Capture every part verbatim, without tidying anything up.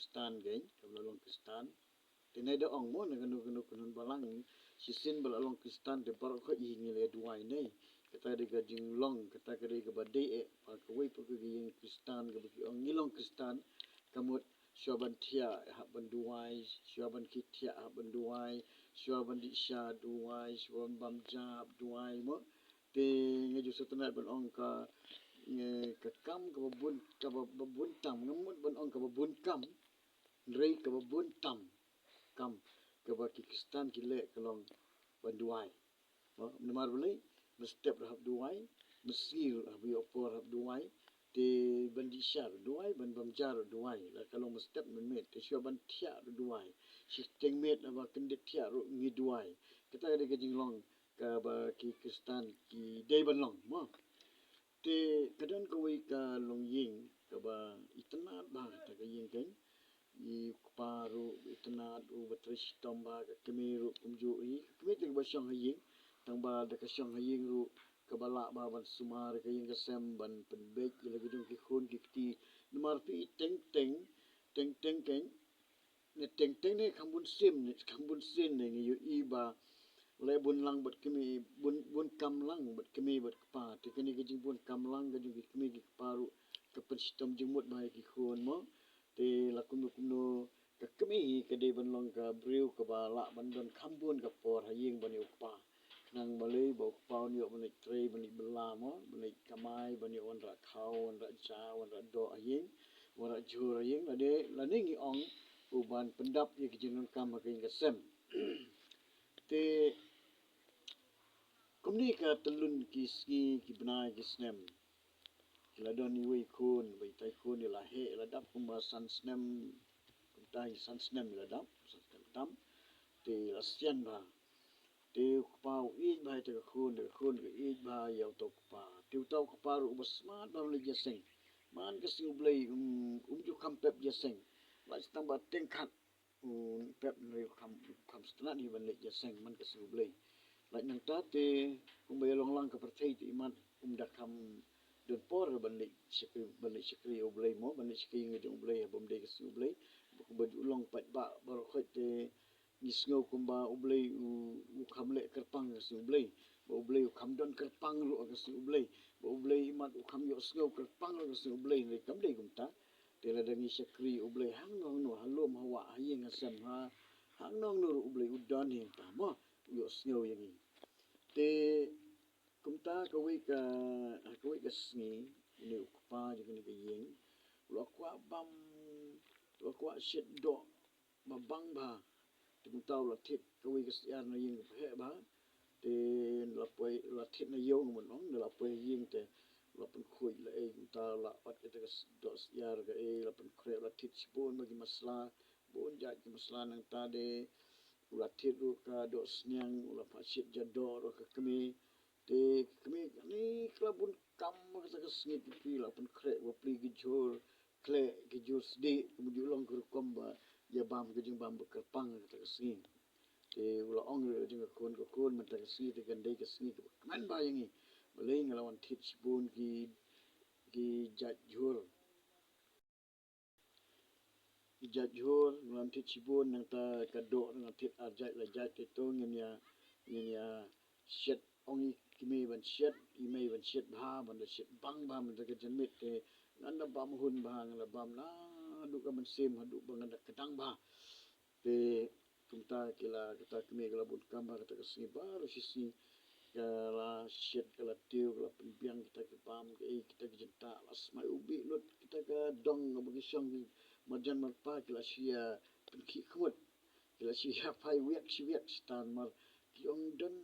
Khristan, keiñ, kaba la long Khristan. Te ngi da ong mo, na kano kano ka balang, shisien ba la long Khristan te baroh khoit hi ngi la duwai ne. Kata ka dei ka jinglong, kata ka dei kaba dei eh, ba kawei pat ka ïing Khristan, kaba ki ong ngi long Khristan, ka mut shuwa ban thiah hap ban duwai, shuwa ban khie thiah hap ban duwai, shuwa ban dih sha duwai, shuwa ban bam ja hap duwai mo. Te nga ju sngewtynnat ban ong ka, eh, ka kam kaba bun, kaba, ba bun tam, nga mut ban ong kaba bun kam, hynrei kaba bun tam kam kaba ki Khristan ki leh ka long ban duwai. Mo, namar balei? Mynstep ruh hap duwai, mynsngi ruh hap ïoh por hap duwai, te ban dih sha ruh duwai, ban bam ja ruh duwai, la ka long mynstep mynmiet, te shuwa ban thiah ruh duwai, shiteng miet haba kyndit thiah ruh ngi duwai. Kata ka dei ka jinglong kaba ki Khristan ki dei ban long, mo. Te ka don kawei ka longïing kaba itynnad bha, kata ka ïing keiñ. I kpa ruh itynnad, uba trei shitom bha, ka kmie ruh kumjuh hi. Ka kmie te kaba shong ha ïing, tang ba da ka shong ha ïing ruh kaba lah bha ban sumar ka ïing ka sem, ban pynbeit ïa la ki jong ki khun ki kti. Namar phi i teng teng, teng teng keiñ, ne teng teng ne kham bun sien, ne kham bun sien ne ngi ïohi ba leh bun lang bad kmie, bun, bun kam lang bad kmie bad kpa. Te kane ka jingbun kam lang ka jong ki kmie ki kpa ruh ka pynshitom jingmut bha ïa ki khun mo. Te la kumno kumno ka kmie hi ka dei ban long ka briew kaba lah ban don kham bun ka por ha ïing bad ïa u kpa. Khnang balei ba u kpa un ïoh ban leit trei, ban leit bylla mo, ban leit kamai, ban ïoh wanrah khaw, wanrah ja, wanrah doh ha ïing, wanrah jhur ha ïing, lane, lane ngi ong u ban pyndap ïa ki jingdonkam ha ka ïing ka sem. Te kumne ka tyllun ki sngi, ki bnai, ki snem. Ki la don iwei i khun, ba itai i khun i la heh, i la dap kumba san snem, kumta i san snem i la dap, san snem tam. Te i la sian bha. Te u kpa u ïeit bha ïa uta ka khun, te ka khun ka ïeit bha ïa uta u kpa. Te uta u kpa ruh uba smat bha ban leit ïaseng. Man ka sngi U Blei, um, um ju kham pep ïaseng. Lait tang ba teng khat u pep, hynrei u kham, u kham sngewtynnat hi ban leit ïaseng man ka sngi U Blei. Lait nangta te kumba ïalong lang ka pyrthei te imat um da kham don por ban leit shakri, ban leit shakri ïa U Blei mo, ban leit shakri ïa ka jong U Blei ha bym dei ka sngi U Blei. Ba kumba ju long paidbah baroh khoit te ngi sngew kumba U Blei u, u kham leh kyrpang ka sngi U Blei, ba U Blei u kham don kyrpang ruh ka sngi U Blei, ba U Blei imat u kham ïohsngew kyrpang ruh ka sngi U Blei, hynrei kam dei kumta. Te lada ngi shakri U Blei hangno hangno, ha lum ha wah, ha ïing ha sem, ha hangno hangno ruh U Blei u don hi hangta mo, u ïohsngew ïa ngi. Te kumta kawei ka, ha kawei ka sngi, une u kpa jong kane ka ïing u la kwah bam, u la kwah shet doh ba bang bha. Te kumta u la thied kawei ka syiar na ïing kaba heh bha. Te la poi, la thied na ïew, nga mut ong, la poi ha ïing te u la pynkhuid la ei, kumta u la ot ïa ka doh syiar ka ei, la pynkhreh, u la thied shibun ba ki masla, bun jait ki masla. Nangta de u la thied ruh ka doh sniang, u la phah shet ja doh ruh ka kmie. Te ka kmie kane ka la bun kam ha kata ka sngi, phi, la pynkhreh bapli ki jhur khleh, ki jhur sdieh, kumjuh long ka rukom ba ïa bam ka jingbam ba kyrpang ha kata ka sngi. Te u la ong ruh ïa ka jong ka khun, ka khun, mynta ka sngi te kan dei ka sngi kaba kmen bha ïa ngi. Balei nga la wan thied shibun ki, ki jait jhur. Ki jait jhur nga la thied shibun, nangta ka doh nga thied ar jait lai jait, te to ngin ïa, ngin ïa shet, ong i kmie ban shet, i mei ban shet bha, ban da shet bang bha mynta ka janmiet, te ngan da bam hun bha, ngan da bam naduh ka mynsiem haduh ba ngan da kdang bha. Te kumta ki la, kata kmie ka la bun kam bha kata ka sngi, baroh shi sngi ka la shet, ka la tiew, ka la pynbiang kita ki bam, ka ei, kita ki jyntah, la smai u bih lut kita ka dong kaba ki shong ki marjan marpa, ki la shu ïa pynkhih khmut, ki la shu ïa phai wiak shi wiak shi tan, mar ki ong don,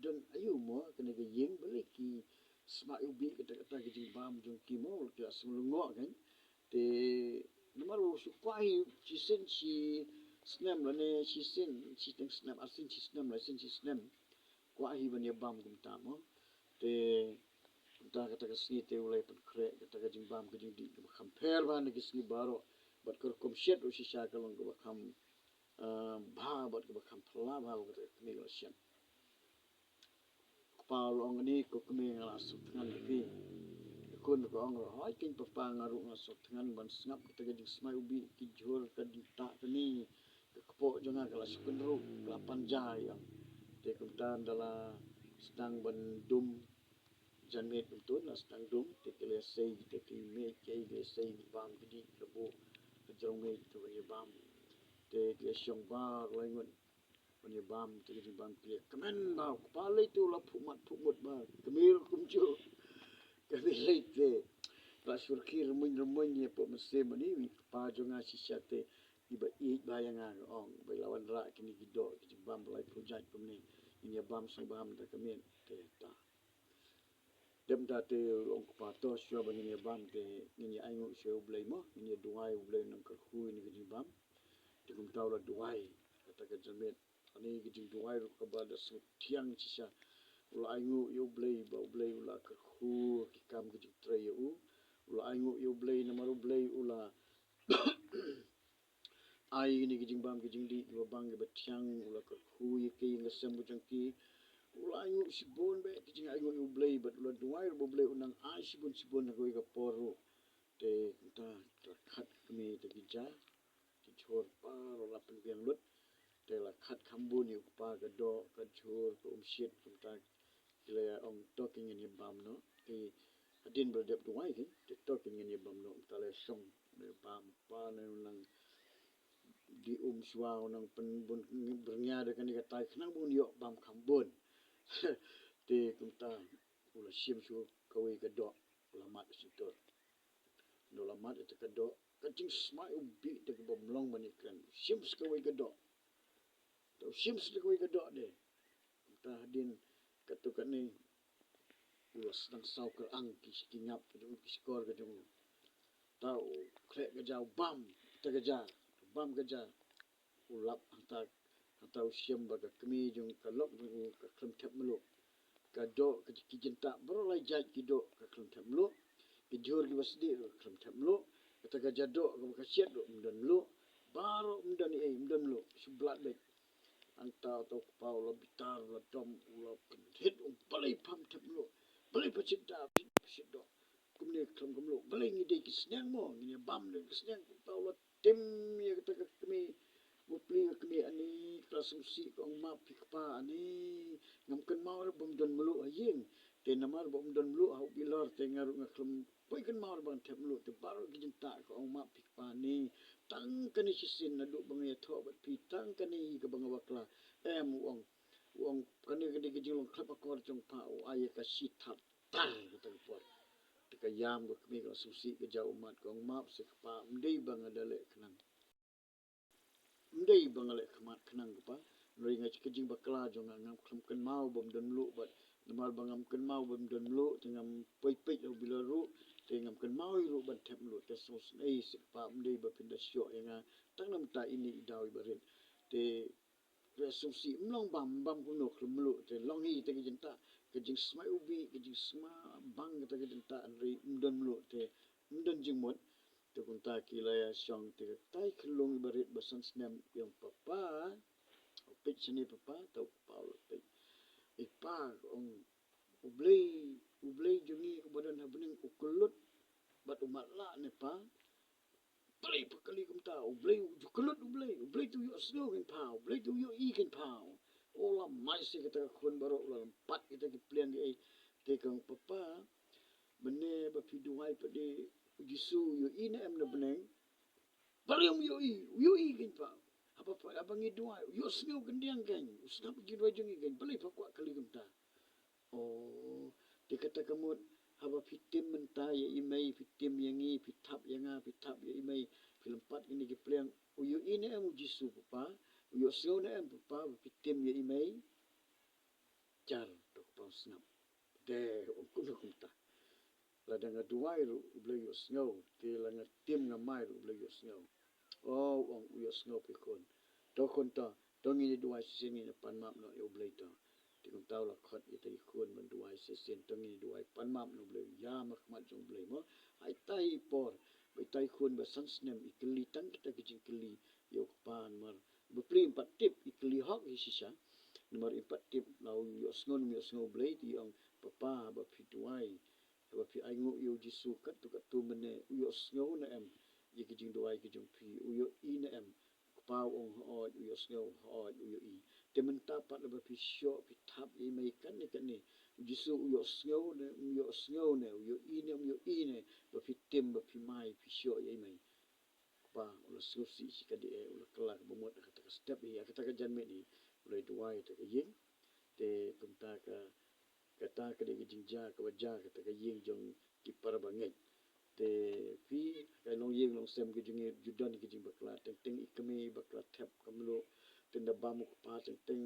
don aïu mo kane ka ïing, balei ki smai u bih kata kata ki jingbam jong ki mo, ki la shu lyngngoh kan. Te namar u shu kwah hi shisien shisnem lane shisien shiteng snem, arsien shisnem, laisien shisnem. Kwah hi ban ïa bam kumta mo. Te kumta kata ka sngi te u la pynkhreh kata ka jingbam ka jingdih kaba kham pher bha na ki sngi baroh. Bad ka rukom shet ruh shisha ka long kaba kham, ah, bha bad kaba kham phylla bha bad kata ka kmie ka la shet. Kpa u la ong, kane ko kmie nga la sngewthngan ïa phi. Ka Khun ka ong ruh, hoi keiñ papa, nga ruh nga sngewthngan ban sngap kita ka jingsmai u bih, ki jhur ka jingtah kane, ka kpoh jong nga ka la shu kynruh, ka la pan ja ïa nga. Te kumta ynda la sdang ban dum, janmiet kumto la sdang dum, te ki la sei kita ki miej, ki la sei ki bam, ki dih, ka buh, ka jrong miej, to ki bam. Te ki la shong baroh lai ngut ban ïa bam, te ki jingbam ki la kmen ba u kpa lei te u la phuh mat phuh mut ba kmie ruh kumjuh. Kmie lei te la shyrkhei rymmuiñ rymmuiñ ïa pok mynsiem, ani wi kpa jong nga shisha te iba ïeit ba ïa nga, ong ba la wanrah kine ki doh ki jingbam laiphew jait kumne, ngin ïa bam sngewbha mynta ka miet. Te ta Dep mynta te u ong u kpa, to shuwa ba ngin ïa bam te ngin ïa ainguh sha U Blei mo, ngin ïa duwai U Blei un nang kyrkhu ïa kine ki jingbam. Te kumta u la duwai, kata ka janmiet. Kane ka jingduwai ruh kaba da sngewthiang shisha. U la ainguh ïa U Blei ba U Blei u la kyrkhu ki kam ki jingtrei ïa u. U la ainguh ïa U Blei namar U Blei u la ai ïa kine ki jingbam ki jingdih kiba bang kiba thiang, u la kyrkhu ïa ki ïa ka sem ka jong ki. U la ainguh shibun bad ki jingainguh ïa U Blei bad u la duwai ruh ba U Blei un nang ai shibun shibun ha kawei ka por ruh. Te kumta la khat ka kmie, te ki ja, ki jhur baroh la pynbiang lut. Te la khat kham bun ïa u kpa ka doh, ka jhur, ka umshit, kumta ki la ong to ki ngin ïa bam noh. Te hadien ba la dep duwai ki, te to ki ngin ïa bam noh, kumta la shong, la bam, pa ne u nang dih um shuwa, u nang pynbun byrngia da kane katai khnang ba un ïoh bam kham bun. Te kumta u la shim shuh kawei ka doh, u la mad shyntur. Ynda u la mad ïa kata ka doh, ka jingsmai u bih te kaba ym long ban ïakren. U shim sa kawei ka doh. Te u shim sa kawei ka doh de. Kumta hadien katto katne u la sdang saw kyrang ki, ki ngap ka jong u, ki shkor ka jong u. Te u khleh ka ja, u bam kata ka ja, u bam ka ja. U lap hangta, hangta u shem ba ka kmie jong u, ka lok jong u ka khlem thep mluh. Ka doh, ka, ki jyntah baroh lai jait ki doh ka khlem thep mluh. Ki jhur kiba sdieh ruh ka khlem thep mluh. Kata ka ja doh kaba ka shet ruh ym don mluh. Baroh ym don ei, ym don mluh. Shu blat beit. Hangta uta u kpa u la bitar, u la dom, u la pynhit, u, balei pham thep mluh? Balei pha shet da, pha shet doh? Kumne khlem kumluh. Balei ngi dei ki sniang mo, ngin ïa bam da ki sniang. Kumta u la tim ïa kata ka kmie. U plie ka kmie, ani, ka la sngewsih, ka ong map phi kpa, ani. Ngam kynmaw re ba ym don mluh ha ïing. Te namar ba ym don mluh ha u bilor te nga ruh nga khlem poi kynmaw re ban thep mluh. Te baroh ki jyntah ka ong map phi kpa, ani. Tang kane shisien naduh ba nga ïathoh bad phi, tang kane hi kaba nga bakla. Em, u ong. U ong kane ka dei ka jinglong khlem akor jong pha, u ai ïa ka shi thap tar kata ka por. Te ka ïam ka kmie ka la sngewsih, ka ja ummat, ka ong map se kpa, ym dei ba nga da leh khnang. Ym dei ba nga leh khmat khnang kpa. Hynrei nga, ka jingbakla jong nga, ngam khlem kynmaw ba ym don mluh bad namar ba ngam kynmaw ba ym don mluh te ngam poi peit ha u bilor ruh, te ngam kynmaw ruh ban thep mluh, te sngewsih se kpa, ym dei ba phin da shoh ïa nga tang namar ta ine i daw iba rit. Te Te sngewsih, ym long bam, bam kumno khlem mluh, te long hi kata ka jyntah, ka jingsmai u bih, ka jingsmai bang kata ka jyntah, hynrei ym don mluh, te ym don jingmut. Te kumta ki la ïa shong, te katai khyllung iba rit ba san snem, ïa u papa, u peit shane papa, te u papa u la peit. I pa, ka ong, U Blei, U Blei jong ngi uba don ha bneng u kyllut bad u matlah ne pa, Balei pha kylli kumta? U Blei u ju kyllut, U Blei, U Blei te u ïohsngew kein pha, U Blei te u ïohi kein pha. U la mai se kita ka khun baroh, u la lympat kita ki pliang ki ei. Te ka ong, papa, mynne ba phi duwai pat de, u Jisu u ïohi ne em na bneng? Balei um ïohi? U ïohi kein pha. Haba pha, haba ngi duwai, u ïohsngew kyndiang kein, u sngap ki duwai jong ngi kein. Balei pha kwah kylli kumta? O, te kata ka mut, haba phi tim mynta ïa i mei, phi tim ïa ngi, phi thap ïa nga, phi thap ïa i mei, phi lympat kine ki pliang, u ïohi ne em u Jisu papa, u ïohsngew ne em papa, ba phi tim ïa i mei? Jar, to papa u sngap. Te, ong kumno kumta. Lada nga duwai ruh U Blei u ïohsngew, te la nga tim nga mai ruh U Blei u ïohsngew. O, u ong u ïohsngew phi khun. To khun to, to ngin ïa duwai shisien, ngin ïa pan map noh ïa U Blei to. Te kumta u la khot ïa ita i khun ban duwai shisien, to ngin ïa duwai pan map noh U Blei, ïa ma khmat jong U Blei mo. Ha ita i por ba ita i khun ba san snem i kylli tang kita ki jingkylli ïa u kpa namar bapli im pat tip, i kylli hok hi shisha. Namar im pat tip la u ïohsngew ne ym ïohsngew U Blei, te i ong papa ba phi duwai Haba phi ainguh ïa u Jisu katto katto mynne, u ïohsngew ne em ïa ki jingduwai ki jong phi? U ïohi ne em? Kpa u ong, hooid, u ïohsngew, hooid, u ïohi. Te mynta pat, haba phi shoh phi thap ïa i mei katne katne, u Jisu u ïohsngew ne um ïohsngew ne, u ïohi ne um ïohi ne ba phi tim, ba phi mai, phi shoh ïa i mei? Kpa u la sngewsih shikatdei, u la kylla kaba mut ha kata ka step hi, ha kata ka janmiet hi, u la duwai ha kata ka ïing. Te kumta ka, kata ka dei ka jingjia kaba jia ha kata ka ïing jong ki para bangeit. Te phi, ha ka longïing longsem ka jong ngi ju don ki jingbakla, teng teng i kmie bakla thep ka mluh, teng da bam u kpa teng teng,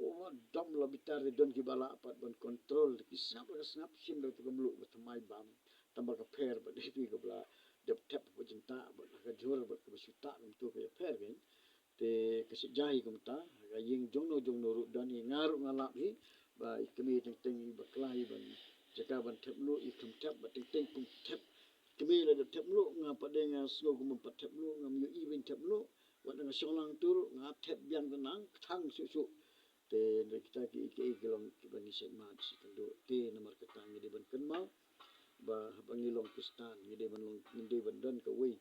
u dom la bitar, te don kiba lah pat ban control, ki sngap la ka sngap, shim da uto ka mluh ba thymmai bam. Tang ba ka pher bad dei phi kaba la dep thep ha ka jingtah bad ha ka jhur bad kaba shu tah kumto ka ïapher kein. Te ka shu jia hi kumta, ha ka ïing jongno jongno ruh don hi, nga ruh nga lap hi ba i kmie teng teng i bakla hi ban, jaka ban thep mluh i khlem thep, ba teng teng kum thep. Kmie la dep thep mluh, nga pat de nga sngew kum pat thep mluh, ngam ïohi ban thep mluh. Wat nga shong lang tur nga thep biang, te nang kthang shuh shuh. Te hynrei kita kiei kiei ki long kiba ngi shait mad shi kynduh. Te namar kata ngi dei ban kynmaw ba haba ngi long Khristan ngi dei ban long, ngi dei ban don kawei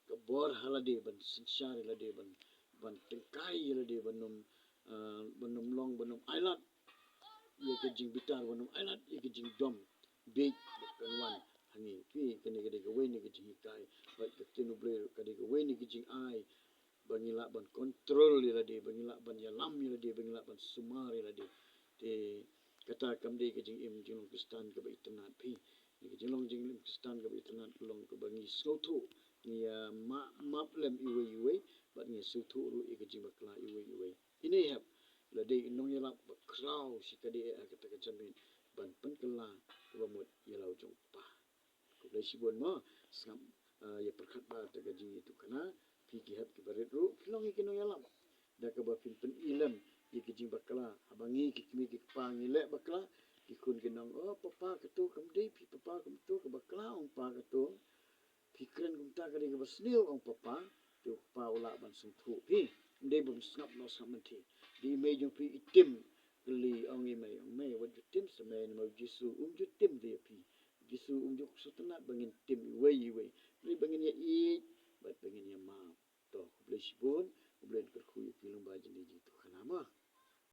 ka bor ha lade, ban synshar ïa lade, ban, ban tyngkai ïa lade, ban ym, ah, ban ym long, ban ym ailad ïa ka jingbitar, ban ym ailad ïa ka jingdom bieit ba kan wan ha ngi. Phi, kane ka dei kawei na ka jinghikai bad ka ktien U Blei ruh ka dei kawei na ka jingai ba ngi lah ban control ïa lade, ba ngi lah ban ïalam ïa lade, ba ngi lah ban sumar ïa lade. Te kata kam dei ka jingim jinglong Khristan kaba itynnad, phi. Ka jinglong jingim Khristan kaba itynnad ka long kaba ngi sngewthuh, ngi ïa ma-, map lem iwei iwei bad ngi sngewthuh ruh ïa ka jingbakla iwei iwei. Ine hep la dei i nongïalap ba khraw shikatdei ha kata ka janmiet ban pynkylla kaba mut ïa la u jong u Kpa. Khublei shibun mo, sngap, ah, ïa pyrkhat ba da ka jingïathuhkhana, phi ki hep kiba rit ruh phi long ïa ki nongïalap. Da kaba phin pyni lem ïa ki jingbakla, haba ngi ki kmie ki kpa ngi leh bakla, ki khun kin ong, "Oh papa, kato kam dei phi papa, kumto ka bakla ong pa kato." Phi kren kumta ka dei kaba sniew, ong papa, te u kpa u lah ban sngewthuh phi. Ym dei bym sngap noh sngap mynthi. Dei i mei jong phi i tim, kylli, ong i mei, ong mei, wat ju tim sa mei, namar u Jisu um ju tim te ïa phi. U Jisu um ju sngewtynnad ba ngin tim iwei iwei, hynrei ba ngin ïa ïeit bad ba ngin ïa map. To, khublei shibun, U Blei un kyrkhu ïa phi lyngba jingïathuhkhana mo.